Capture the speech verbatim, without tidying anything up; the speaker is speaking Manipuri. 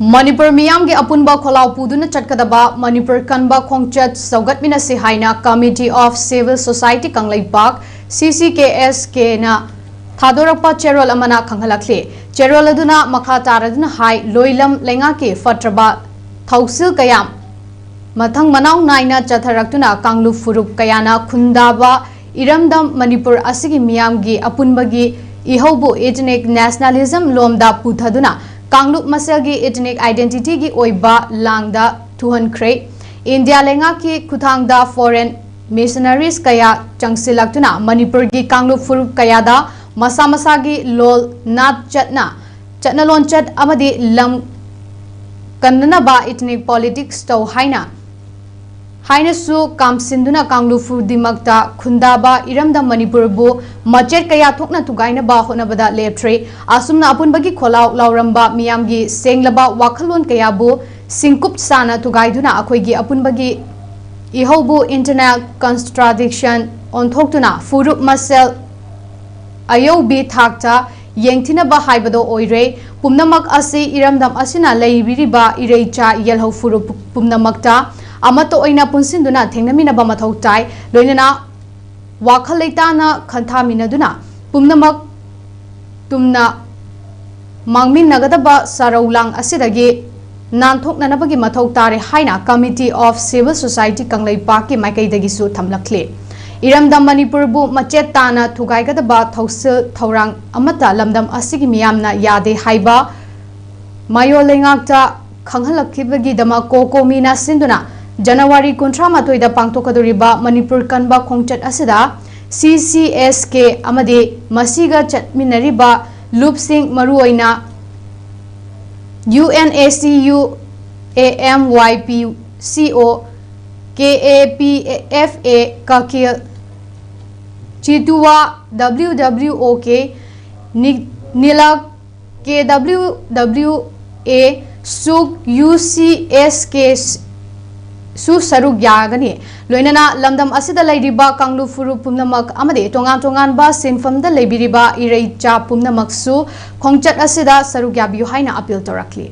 ꯃꯅꯤꯄꯨꯔ ꯃꯤꯌꯥꯝꯒꯤ ꯑꯄꯨꯟꯕ ꯈꯣꯜꯂꯥꯎ ꯄꯨꯗꯨꯅ ꯆꯠꯀꯗꯕ ꯃꯅꯤꯄꯨꯔ ꯀꯟꯕ ꯈꯣꯡꯆꯠ ꯁꯧꯒꯠꯃꯤꯟꯅꯁꯤ ꯍꯥꯏꯅ Committee of Civil Society Kangleipak, C C K S K ꯅ ꯊꯥꯗꯣꯔꯛꯄ ꯆꯦꯔꯣꯜ ꯑꯃꯅ ꯈꯪꯍꯜꯂꯛꯂꯤ꯫ ꯆꯦꯔꯣꯜ ꯑꯗꯨꯅ ꯃꯈꯥ ꯇꯥꯔꯗꯨꯅ ꯍꯥꯏ, ꯂꯣꯏꯂꯝ ꯂꯩꯉꯥꯛꯀꯤ ꯐꯠꯇ꯭ꯔꯕ ꯊꯧꯁꯤꯜ ꯀꯌꯥ ꯃꯊꯪ ꯃꯅꯥꯎ ꯅꯥꯏꯅ ꯆꯠꯊꯔꯛꯇꯨꯅ ꯀꯥꯡꯂꯨꯞ ꯐꯨꯔꯨꯞ ꯀꯌꯥꯅ ꯈꯨꯟꯗꯥꯕ ꯏꯔꯝꯗꯝ ꯃꯅꯤꯄꯨꯔ ꯑꯁꯤꯒꯤ ꯃꯤꯌꯥꯝꯒꯤ ꯑꯄꯨꯟꯕꯒꯤ ꯏꯍꯧꯕꯨ ethnic nationalism ꯂꯣꯝꯗ ꯄꯨꯊꯗꯨꯅ ꯀꯥꯡꯂꯨꯞ ꯃꯁꯦꯜꯒꯤ ethnic identity ꯒꯤ ꯑꯣꯏꯕ ꯂꯥꯡꯗ ꯊꯨꯍꯟꯈ꯭ꯔꯦ꯫ ꯏꯟꯗꯤꯌꯥ ꯂꯩꯉꯥꯛꯀꯤ ꯈꯨꯠꯊꯥꯡꯗ foreign missionaries ꯀꯌꯥ ꯆꯪꯁꯤꯜꯂꯛꯇꯨꯅ ꯃꯅꯤꯄꯨꯔꯒꯤ ꯀꯥꯡꯂꯨꯞ ꯐꯨꯔꯨꯞ ꯀꯌꯥꯗ ꯃꯁꯥ ꯃꯁꯥꯒꯤ ꯂꯣꯜ, ꯅꯥꯠ, ꯆꯠꯅ, ꯆꯠꯅ ꯂꯣꯟꯆꯠ ꯑꯃꯗꯤ ꯂꯝ ꯀꯟꯅꯅꯕ ethnic politics ꯇꯧ ꯍꯥꯏꯅ, ꯍꯥꯏꯅꯁꯨ ꯀꯥꯝꯁꯤꯟꯗꯨꯅ ꯀꯥꯡꯂꯨꯞ ꯈꯨꯗꯤꯡꯃꯛꯇ ꯈꯨꯟꯗꯥꯕ ꯏꯔꯝꯗꯝ ꯃꯅꯤꯄꯨꯔꯕꯨ ꯃꯆꯦꯠ ꯀꯌꯥ ꯊꯣꯛꯅ ꯊꯨꯒꯥꯏꯅꯕ ꯍꯣꯠꯅꯕꯗ ꯂꯦꯞꯇ꯭ꯔꯦ꯫ ꯑꯁꯨꯝꯅ ꯑꯄꯨꯟꯕꯒꯤ ꯈꯣꯜꯂꯥꯎ ꯂꯥꯎꯔꯝꯕ ꯃꯤꯌꯥꯝꯒꯤ ꯁꯦꯡꯂꯕ ꯋꯥꯈꯜꯂꯣꯟ ꯀꯌꯥꯕꯨ ꯁꯤꯡꯀꯨꯞ ꯁꯥꯅ ꯊꯨꯒꯥꯏꯗꯨꯅ ꯑꯩꯈꯣꯏꯒꯤ ꯑꯄꯨꯟꯕꯒꯤ ꯏꯍꯧꯕꯨ internal contradiction ꯑꯣꯟꯊꯣꯛꯇꯨꯅ ꯐꯨꯔꯨꯞ ꯃꯁꯦꯜ ꯑꯌꯧꯕꯤ ꯊꯥꯛꯇ ꯌꯦꯡꯊꯤꯅꯕ ꯍꯥꯏꯕꯗꯣ ꯑꯣꯏꯔꯦ꯫ ꯄꯨꯝꯅꯃꯛ ꯑꯁꯤ ꯏꯔꯝꯗꯝ ꯑꯁꯤꯅ ꯂꯩꯕꯤꯔꯤꯕ ꯏꯔꯩꯆꯥ ꯌꯦꯜꯍꯧ ꯐꯨꯔꯨꯞ ꯄꯨꯝꯅꯃꯛꯇ ꯑꯃꯠꯇ ꯑꯣꯏꯅ ꯄꯨꯟꯁꯤꯟꯗꯨꯅ ꯊꯦꯡꯅꯃꯤꯟꯅꯕ ꯃꯊꯧ ꯇꯥꯏ꯫ ꯂꯣꯏꯅꯅ ꯋꯥꯈꯜ ꯂꯩꯇꯥꯅ ꯈꯟꯊꯃꯤꯟꯅꯗꯨꯅ ꯄꯨꯝꯅꯃꯛ ꯇꯨꯝꯅ ꯃꯥꯡꯃꯤꯟꯅꯒꯗꯕ ꯁꯔꯧ ꯂꯥꯡ ꯑꯁꯤꯗꯒꯤ ꯅꯥꯟꯊꯣꯛꯅꯅꯕꯒꯤ ꯃꯊꯧ ꯇꯥꯔꯦ ꯍꯥꯏꯅ Committee of Civil Society ꯀꯪꯂꯩꯄꯥꯛꯀꯤ ꯃꯥꯏꯀꯩꯗꯒꯤꯁꯨ ꯊꯝꯂꯛꯂꯤ꯫ ꯏꯔꯝꯗꯝ ꯃꯅꯤꯄꯨꯔꯕꯨ ꯃꯆꯦꯠ ꯇꯥꯅ ꯊꯨꯒꯥꯏꯒꯗꯕ ꯊꯧꯁꯤꯜ ꯊꯧꯔꯥꯡ ꯑꯃꯠꯇ ꯂꯝꯗꯝ ꯑꯁꯤꯒꯤ ꯃꯤꯌꯥꯝꯅ ꯌꯥꯗꯦ ꯍꯥꯏꯕ ꯃꯌꯣꯜ ꯂꯩꯉꯥꯛꯇ ꯈꯪꯍꯜꯂꯛꯈꯤꯕꯒꯤꯗꯃꯛ ꯀꯣꯀꯣꯃꯤꯅ ꯁꯤꯟꯗꯨꯅ ꯖꯅꯋꯥꯔꯤ ꯀꯨꯟꯊ꯭ꯔꯥ ꯃꯥꯊꯣꯏꯗ ꯄꯥꯡꯊꯣꯛꯀꯗꯧꯔꯤꯕ ꯃꯅꯤꯄꯨꯔ ꯀꯟꯕ ꯈꯣꯡꯆꯠ ꯑꯁꯤꯗ C C S K ꯑꯃꯗꯤ ꯃꯁꯤꯒ ꯆꯠꯃꯤꯟꯅꯔꯤꯕ ꯂꯨꯞꯁꯤꯡ, ꯃꯔꯨꯑꯣꯏꯅ U N A C U, A M Y P C O, K A P F A, ꯀꯀꯤꯜ, ꯆꯤꯇꯨꯋꯥ, W W O K, ꯅꯤ-, ꯅꯤꯂꯛ, K W W A, ꯁꯨꯛ, U C S K ꯁꯨ ꯁꯔꯨꯛ ꯌꯥꯒꯅꯤ꯫ ꯂꯣꯏꯅꯅ ꯂꯝꯗꯝ ꯑꯁꯤꯗ ꯂꯩꯔꯤꯕ ꯀꯥꯡꯂꯨꯞ ꯐꯨꯔꯨꯞ ꯄꯨꯝꯅꯃꯛ ꯑꯃꯗꯤ ꯇꯣꯉꯥꯟ ꯇꯣꯉꯥꯟꯕ ꯁꯤꯟꯐꯝꯗ ꯂꯩꯕꯤꯔꯤꯕ ꯏꯔꯩꯆꯥ ꯄꯨꯝꯅꯃꯛꯁꯨ ꯈꯣꯡꯆꯠ ꯑꯁꯤꯗ ꯁꯔꯨꯛ ꯌꯥꯕꯤꯌꯨ ꯍꯥꯏꯅ appeal ꯇꯧꯔꯛꯂꯤ꯫